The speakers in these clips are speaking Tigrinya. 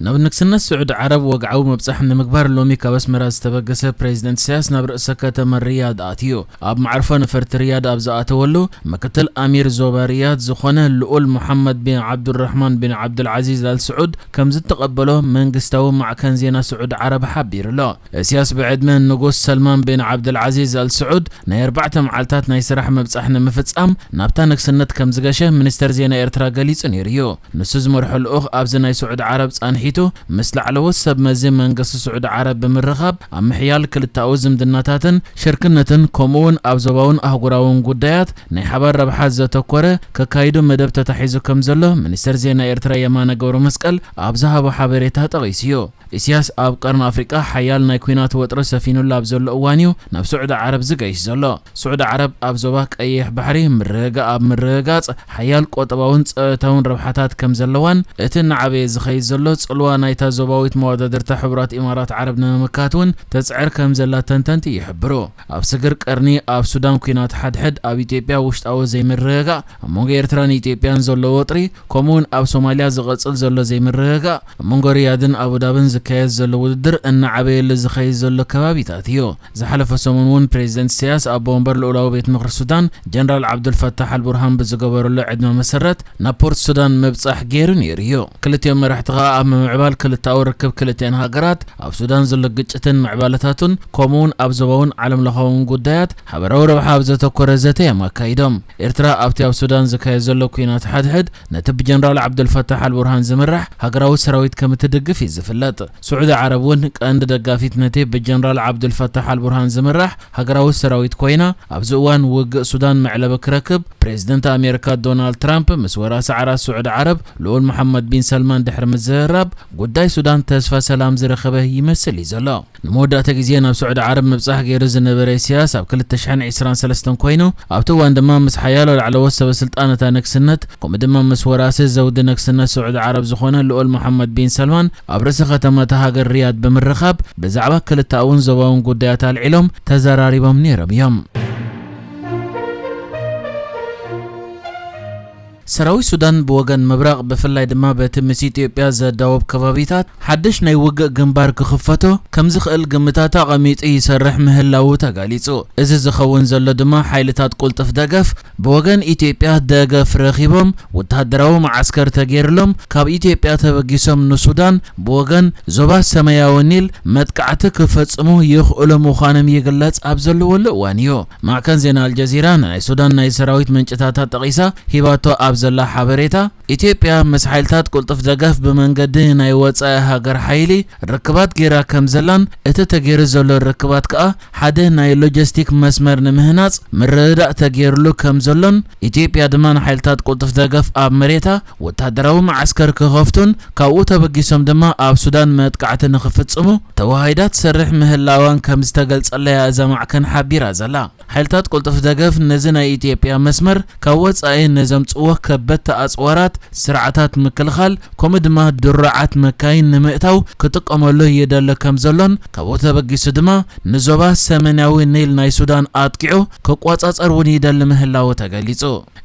ናብ ንግስነት ስዑድ ዓረብ ወግዓዊ መብጻሕ ንምግባር ሎሚ ካብ ኣስመራ ዝተበገሰ ፕሬዚደንት ኢሳያስ ናብ ርእሰ ከተማ ሪያድ ኣትዩ። ኣብ መዓርፎ ነፈርቲ ሪያድ ኣብ ዝኣተወሉ፣ ምክትል ኣሚር ዞባ ሪያድ ዝኾነ ልኡል ሙሓመድ ቢን ዓብዱራሕማን ቢን ዓብዱልዓዚዝ ኣል ስዑድ ከም ዝተቐበሎ መንግስታዊ ማዕከን ዜና ስዑድ ዓረብ ሓቢሩ ኣሎ። ኢሳያስ ብዕድመ ንጉስ ሰልማን ቢን ዓብዱልዓዚዝ ኣል ስዑድ ናይ ኣርባዕተ መዓልታት ናይ ስራሕ ምብጻሕ ንምፍጻም ናብታ ንግስነት ከም ዝገሸ ሚኒስተር ዜና ኤርትራ ገሊጹ ነይሩ እዩ። ንሱ ዝመርሖ ልኡኽ ኣብዚ ናይ ስዑድ ዓረብ ጻንሒቱ ምስ ላዕለዎት ሰብ መዚ መንግስቲ ስዑድ ዓረብ ብምርኻብ ኣብ ምሕያል ክልተኣዊ ዝምድናታትን ሽርክነትን ከምኡውን ኣብ ዞባውን ኣህጉራውን ጉዳያት ናይ ሓባር ረብሓ ዘተኮረ ከካይዱ መደብ ተታሒዙ ከም ዘሎ ሚኒስተር ዜና ኤርትራ የማነ ገብረመስቀል ኣብ ዝሃቦ ሓበሬታ ጠቒሱ እዩ። ኢሳያስ ኣብ ቀርኒ ኣፍሪቃ ሓያል ናይ ኲናት ወጥሪ ሰፊኑሉ ኣብ ዘሎ እዋን እዩ ናብ ስዑዲ ዓረብ ዝገይሽ ዘሎ። ስዑዲ ዓረብ ኣብ ዞባ ቀይሕ ባሕሪ ምርግጋእ ኣብ ምርግጋጽ ሓያል ቁጠባውን ጸጥታውን ረብሓታት ከም ዘለዋን እቲ እናዓበየ ዝኸይድ ዘሎ ጽልዋ ናይታ ዞባዊት መወዳድርታ ሕቡራት ኢማራት ዓረብ ንምምካት እውን ተጽዕር ከም ዘላ ተንተንቲ ይሕብሩ። ኣብ ስግር ቀርኒ ኣብ ሱዳን ኲናት ሓድሕድ፣ ኣብ ኢትዮጵያ ውሽጣዊ ዘይምርግጋእ፣ ኣብ መንጎ ኤርትራን ኢትዮጵያን ዘሎ ወጥሪ፣ ከምኡውን ኣብ ሶማልያ ዝቐጽል ዘሎ ዘይምርግጋእ፣ ኣብ መንጎ ሪያድን ኣቡዳብን ዝካየድ ዘሎ ውድድር እናዓበየሉ ዝኸይድ ዘሎ ከባቢታት እዩ። ዝሓለፈ ሰሙን እውን ፕሬዚደንት ኢሳያስ ኣቦ ወንበር ልኡላዊ ቤት ምኽሪ ሱዳን ጀነራል ዓብዱልፈታሕ ኣልቡርሃን ብዝገበረሉ ዕድመ መሰረት ናብ ፖርት ሱዳን ምብጻሕ ገይሩ ነይሩ እዩ። ክልቲኦም መራሕቲ ከኣ ኣብ ምምዕባል ክልተኣዊ ርክብ ክልቲኣን ሃገራት፣ ኣብ ሱዳን ዘሎ ግጭትን ምዕባለታቱን፣ ከምኡውን ኣብ ዞባውን ዓለምለኻውን ጉዳያት ሓበራዊ ረብሓ ኣብ ዘተኮረ ዘተ እዮም ኣካይዶም። ኤርትራ ኣብቲ ኣብ ሱዳን ዝካየድ ዘሎ ኲናት ሓድሕድ ነቲ ብጀነራል ዓብዱልፈታሕ ኣልቡርሃን ዝምራሕ ሃገራዊ ሰራዊት ከም እትድግፍ እዩ ዝፍለጥ። ስዑዲ ዓረብ እውን ቀንዲ ደጋፊት ነቲ ብጀነራል ዓብዱልፈታሕ ኣልቡርሃን ዝምራሕ ሃገራዊ ሰራዊት ኮይና፣ ኣብዚ እዋን ውግእ ሱዳን መዕለቢ ክረክብ ፕሬዚደንት ኣሜሪካ ዶናልድ ትራምፕ ምስ ወራሲ ዓራት ስዑዲ ዓረብ ልኡል መሓመድ ቢን ሰልማን ድሕሪ ምዝርራብ ጉዳይ ሱዳን ተስፋ ሰላም ዝረኸበ ይመስል እዩ ዘሎ። ንመወዳእታ ግዜ ናብ ስዑዲ ዓረብ ምብጻሕ ገይሩ ዝነበረ ኢሳያስ ኣብ ክልተ ሽሕን ዕስራን ሰለስተን ኮይኑ ኣብቲ እዋን ድማ ምስ ሓያሎ ላዕለዎት ሰበ ስልጣን እታ ንግስነት ከምኡ ድማ ምስ ወራሲ ዘውዲ ንግስነት ስዑዲ ዓረብ ዝኾነ ልኡል መሓመድ ቢን ሰልማን ኣብ ርእሲ ከተማ እታ ሃገር ሪያድ ብምርኻብ ብዛዕባ ክልተኣውን ዞባውን ጉዳያት ኣልዒሎም ተዘራሪቦም ነይሮም እዮም። ሰራዊት ሱዳን ብወገን ምብራቕ ብፍላይ ድማ በቲ ምስ ኢትዮጵያ ዘዳወብ ከባቢታት ሓድሽ ናይ ውግእ ግንባር ክኽፈቶ ከም ዝኽእል ግምታት ኣቐሚጡ ይሰርሕ ምህላዉ ተጋሊጹ። እዚ ዝኸውን ዘሎ ድማ ሓይልታት ቁልጥፍ ደገፍ ብወገን ኢትዮጵያ ደገፍ ረኺቦም ወተሃደራዊ መዓስከር ተገይርሎም ካብ ኢትዮጵያ ተበጊሶም ንሱዳን ብወገን ዞባ ሰማያዊ ኒል መጥቃዕቲ ክፈጽሙ ይኽእሉ ምዃኖም ይግለጽ ኣብ ዘለወሉ እዋን እዩ። ማዕከን ዜና ኣልጀዚራ ንናይ ሱዳን ናይ ሰራዊት ምንጭታታ ጠቒሳ ሂባቶ ኣብ ዘላ ሓበሬታ፣ ኢትዮጵያ ምስ ሓይልታት ቁልጥፍ ደገፍ ብመንገዲ ናይ ወጻኢ ሃገር ሓይሊ ርክባት ገይራ ከም ዘላን እቲ ተገይሩ ዘሎ ርክባት ከኣ ሓደ ናይ ሎጂስቲክ መስመር ንምህናጽ ምርድዳእ ተገይርሉ ከም ዘሎን ኢትዮጵያ ድማ ንሓይልታት ቁልጥፍ ደገፍ ኣብ መሬታ ወታደራዊ መዓስከር ክኸፍቱን ካብኡ ተበጊሶም ድማ ኣብ ሱዳን መጥቃዕቲ ንኽፍጽሙ ተዋሂዳ ትሰርሕ ምህላዋን ከም ዝተገልጸለያ እዛ ማዕከን ሓቢራ ዘላ። ሓይልታት ቁልጥፍ ደገፍ ነዚ ናይ ኢትዮጵያ መስመር ካብ ወጻኢ ንዘምጽዎ ከበድቲ ኣጽዋራት፣ ስርዓታት ምክልኻል፣ ከምኡ ድማ ድሩዓት መካይን ንምእታው ክጥቀመሉ ይደሊ ከም ዘሎን ካብኡ ተበጊሱ ድማ ንዞባ ሰሜናዊ ኒል ናይ ሱዳን ኣጥቂዑ ክቆጻጸር እውን ይደሊ ምህላዉ ተገሊጹ።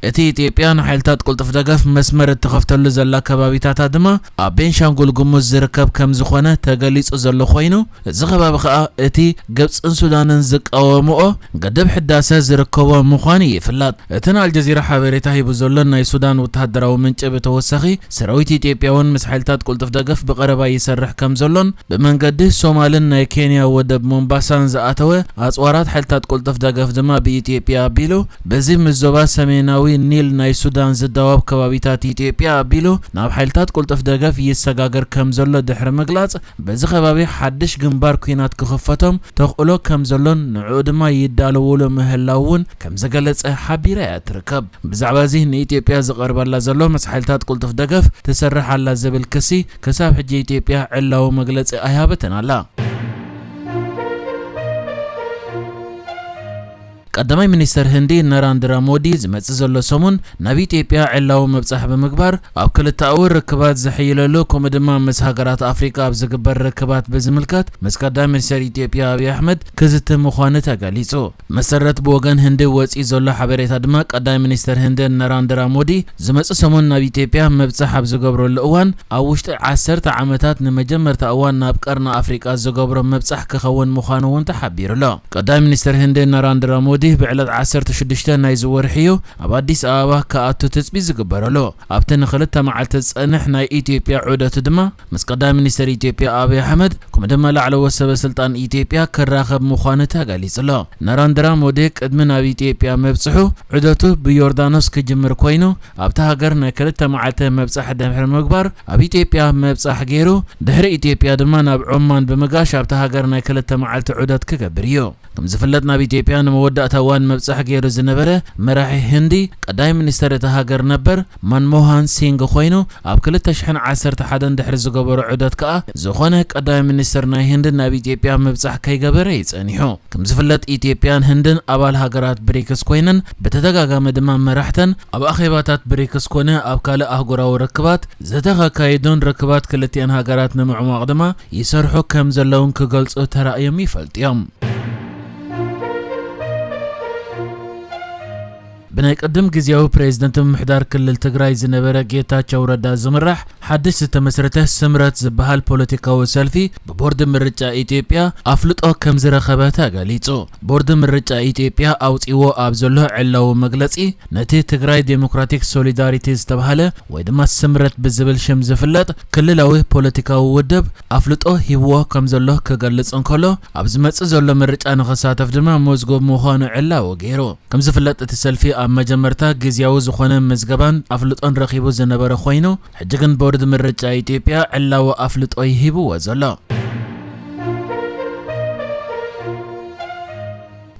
እቲ ኢትዮጵያ ንሓይልታት ቁልጥፍ ደገፍ መስመር እትኸፍተሉ ዘላ ከባቢታታ ድማ ኣብ ቤንሻንጉል ጉሙዝ ዝርከብ ከም ዝኾነ ተገሊጹ ዘሎ ኮይኑ፣ እዚ ከባቢ ከኣ እቲ ግብጽን ሱዳንን ዝቃወምኦ ግድብ ሕዳሰ ዝርከቦ ምዃኑ ይፍለጥ። እቲ ንኣልጀዚራ ሓበሬታ ሂቡ ዘሎ ናይ ሱዳን ወተሃደራዊ ምንጪ ብተወሳኺ፣ ሰራዊት ኢትዮጵያ እውን ምስ ሓይልታት ቁልጥፍ ደገፍ ብቐረባ ይሰርሕ ከም ዘሎን ብመንገዲ ሶማልን ናይ ኬንያ ወደብ ሞምባሳን ዝኣተወ ኣጽዋራት ሓይልታት ቁልጥፍ ደገፍ ድማ ብኢትዮጵያ ኣቢሉ በዚ ምስ ዞባ ሰሜናዊ ኒል ናይ ሱዳን ዝዳወብ ከባቢታት ኢትዮጵያ ኣቢሉ ናብ ሓይልታት ቁልጥፍ ደገፍ ይሰጋገር ከም ዘሎ ድሕሪ ምግላጽ፣ በዚ ከባቢ ሓድሽ ግንባር ኲናት ክኽፈቶም ተኽእሎ ከም ዘሎን ንዕኡ ድማ ይዳለውሉ ምህላው እውን ከም ዘገለጸ ሓቢራ እያ ትርከብ። ብዛዕባ እዚ ንኢትዮጵያ ዝቐርበላ ዘሎ ምስ ሓይልታት ቁልጥፍ ደገፍ ትሰርሕ ኣላ ዝብል ክሲ ክሳብ ሕጂ ኢትዮጵያ ዕላዊ መግለጺ ኣይሃበትን ኣላ። ቀዳማይ ሚኒስተር ህንዲ ናራንድራ ሞዲ ዝመጽእ ዘሎ ሰሙን ናብ ኢትዮጵያ ዕላዊ ምብጻሕ ብምግባር፣ ኣብ ክልተኣዊ ርክባት ዘሐይለሉ፣ ከምኡ ድማ ምስ ሃገራት ኣፍሪቃ ኣብ ዝግበር ርክባት ብዝምልከት ምስ ቀዳማይ ሚኒስተር ኢትዮጵያ ኣብይ ኣሕመድ ክዝቲ ምዃኑ ተገሊጹ። መሰረት ብወገን ህንዲ ወጺኡ ዘሎ ሓበሬታ ድማ፣ ቀዳማይ ሚኒስተር ህንዲ ናራንድራ ሞዲ ዝመጽእ ሰሙን ናብ ኢትዮጵያ ምብጻሕ ኣብ ዝገብረሉ እዋን፣ ኣብ ውሽጢ ዓሰርተ ዓመታት ንመጀመርታ እዋን ናብ ቀርኒ ኣፍሪቃ ዝገብሮ ምብጻሕ ክኸውን ምዃኑ እውን ተሓቢሩ ኣሎ። ቀዳማይ ሚኒስተር ህንዲ ናራንድራ ሞዲ ብዕለት ዓሰርተ ሽዱሽተ ናይዚ ወርሒ እዩ ኣብ ኣዲስ ኣበባ ክኣቱ ትጽቢት ዝግበረሉ። ኣብቲ ንኽልተ መዓልቲ ዝጸንሕ ናይ ኢትዮጵያ ዑደቱ ድማ፣ ምስ ቀዳማይ ሚኒስተር ኢትዮጵያ ኣብይ ኣሕመድ፣ ከምኡ ድማ ላዕለዎት ሰበ ስልጣን ኢትዮጵያ ክራኸብ ምዃኑ ተገሊጹ ኣሎ። ናራንድራ ሞዲ ቅድሚ ናብ ኢትዮጵያ ምብጽሑ፣ ዑደቱ ብዮርዳኖስ ክጅምር ኮይኑ፣ ኣብታ ሃገር ናይ ክልተ መዓልቲ ምብጻሕ ድሕሪ ምግባር፣ ኣብ ኢትዮጵያ ምብጻሕ ገይሩ፣ ድሕሪ ኢትዮጵያ ድማ ናብ ዖማን ብምጋሽ ኣብታ ሃገር ናይ ክልተ መዓልቲ ዑደት ክገብር እዩ። ከም ዝፍለጥ፣ ናብ ኢትዮጵያ ንመወዳእታ እዋን ምብጻሕ ገይሩ ዝነበረ መራሒ ህንዲ፣ ቀዳማይ ሚኒስተር እታ ሃገር ነበር ማንሞሃን ሲንግ ኮይኑ፣ ኣብ ክልተ ሽሕን ዓሰርተ ሓደን ድሕሪ ዝገበሮ ዑደት ከኣ፣ ዝኾነ ቀዳማይ ሚኒስተር ናይ ህንዲ ናብ ኢትዮጵያ ምብጻሕ ከይገበረ እዩ ጸኒሑ። ከም ዝፍለጥ፣ ኢትዮጵያን ህንድን ኣባል ሃገራት ብሪክስ ኮይነን፣ ብተደጋጋሚ ድማ መራሕተን ኣብ ኣኼባታት ብሪክስ ኮነ ኣብ ካልእ ኣህጉራዊ ርክባት ዘተኻካይዱን፣ ርክባት ክልቲኣን ሃገራት ንምዕሟቕ ድማ ይሰርሑ ከም ዘለውን ክገልጹ ተራእዮም ይፈልጡ እዮም። ብናይ ቅድም ግዜያዊ ፕሬዝደንት ምምሕዳር ክልል ትግራይ ዝነበረ ጌታቸው ረዳ ዝምራሕ ሓድሽ ዝተመስረተ ስምረት ዝበሃል ፖለቲካዊ ሰልፊ፣ ብቦርድ ምርጫ ኢትዮጵያ ኣፍልጦ ከም ዝረኸበ ተገሊጹ። ቦርድ ምርጫ ኢትዮጵያ ኣውጺዎ ኣብ ዘሎ ዕላዊ መግለጺ፣ ነቲ ትግራይ ዴሞክራቲክ ሶሊዳሪቲ ዝተባህለ ወይ ድማ ስምረት ብዝብል ሽም ዝፍለጥ ክልላዊ ፖለቲካዊ ውድብ ኣፍልጦ ሂብዎ ከም ዘሎ ክገልጽ እንከሎ፣ ኣብ ዝመጽእ ዘሎ ምርጫ ንኽሳተፍ ድማ መዝገብ ምዃኑ ዕላዊ ገይሩ። ከም ዝፍለጥ፣ እቲ ሰልፊ ኣብ መጀመርታ ግዝያዊ ዝኾነ ምዝገባን ኣፍልጦን ረኺቡ ዝነበረ ኮይኑ፣ ሕጂ ግን ቦርድ ምርጫ ኢትዮጵያ ዕላዊ ኣፍልጦ ይሂብዎ ዘሎ።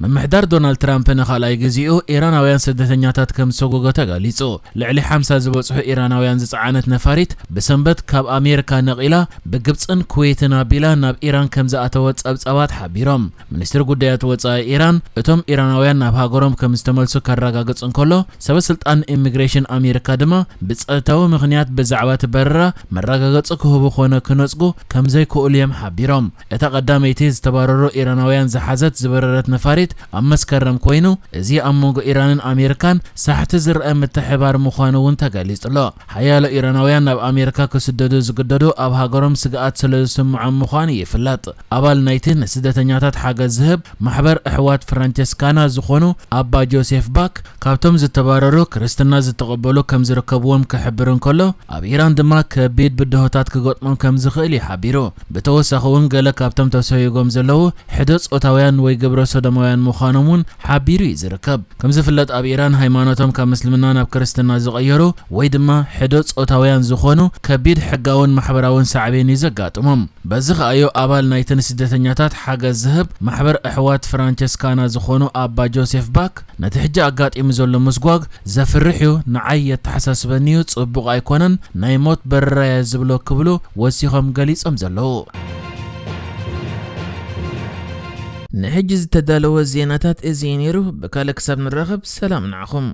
ምምሕዳር ዶናልድ ትራምፕ ንኻልኣይ ግዜኡ ኢራናውያን ስደተኛታት ከም ዝሰጎጎ ተገሊጹ። ልዕሊ ሓምሳ ዝበጽሑ ኢራናውያን ዝጸዓነት ነፋሪት ብሰንበት ካብ ኣሜሪካ ነቒላ ብግብጽን ኩዌትን ኣቢላ ናብ ኢራን ከም ዝኣተወት ጸብጻባት ሓቢሮም። ሚኒስትሪ ጉዳያት ወጻኢ ኢራን፣ እቶም ኢራናውያን ናብ ሃገሮም ከም ዝተመልሱ ከረጋግጽ እንከሎ፣ ሰበ ስልጣን ኢሚግሬሽን ኣሜሪካ ድማ ብጸጥታዊ ምኽንያት ብዛዕባ እቲ በረራ መረጋገጺ ክህቡ ኮነ ክነጽጉ ከም ዘይክእሉ እዮም ሓቢሮም። እታ ቀዳመይቲ ዝተባረሩ ኢራናውያን ዝሓዘት ዝበረረት ነፋሪት ኣብ መስከረም ኮይኑ፣ እዚ ኣብ መንጎ ኢራንን ኣሜሪካን ሳሕቲ ዝረአ ምትሕብባር ምዃኑ እውን ተገሊጹ ኣሎ። ሓያሎ ኢራናውያን ናብ ኣሜሪካ ክስደዱ ዝግደዱ ኣብ ሃገሮም ስግኣት ስለ ዝስምዖም ምዃኑ ይፍለጥ። ኣባል ናይቲ ንስደተኛታት ሓገዝ ዝህብ ማሕበር ኣሕዋት ፍራንቸስካና ዝኾኑ ኣባ ጆሴፍ ባክ፣ ካብቶም ዝተባረሩ ክርስትና ዝተቐበሉ ከም ዝርከብዎም ክሕብር እንከሎ፣ ኣብ ኢራን ድማ ከቢድ ብድሆታት ክገጥሞም ከም ዝኽእል እዩ ሓቢሩ። ብተወሳኺ እውን ገለ ካብቶም ተሰጉጎም ዘለዉ ሕዶ ጾታውያን ወይ ግብረ ሶዶማውያን ምዃኖም እውን ሓቢሩ እዩ ዝርከብ። ከም ዝፍለጥ፣ ኣብ ኢራን ሃይማኖቶም ካብ ምስልምና ናብ ክርስትና ዝቐየሩ ወይ ድማ ሕዶ ጾታውያን ዝኾኑ ከቢድ ሕጋውን ማሕበራውን ሳዕቤን እዩ ዘጋጥሞም። በዚ ከኣዮ፣ ኣባል ናይቲ ንስደተኛታት ሓገዝ ዝህብ ማሕበር ኣሕዋት ፍራንቸስካና ዝኾኑ ኣባ ጆሴፍ ባክ፣ ነቲ ሕጂ ኣጋጢሙ ዘሎ ምስጓግ ዘፍርሕ እዩ፣ ንዓይ የተሓሳስበኒ እዩ፣ ጽቡቕ ኣይኮነን፣ ናይ ሞት በረራ እየ ዝብሎ ክብሉ ወሲኾም ገሊጾም ዘለዉ። ንሕጂ ዝተዳለወ ዜናታት እዚ እዩ ነይሩ። ብካልእ ክሳብ ንራኸብ፣ ሰላም ንዓኹም።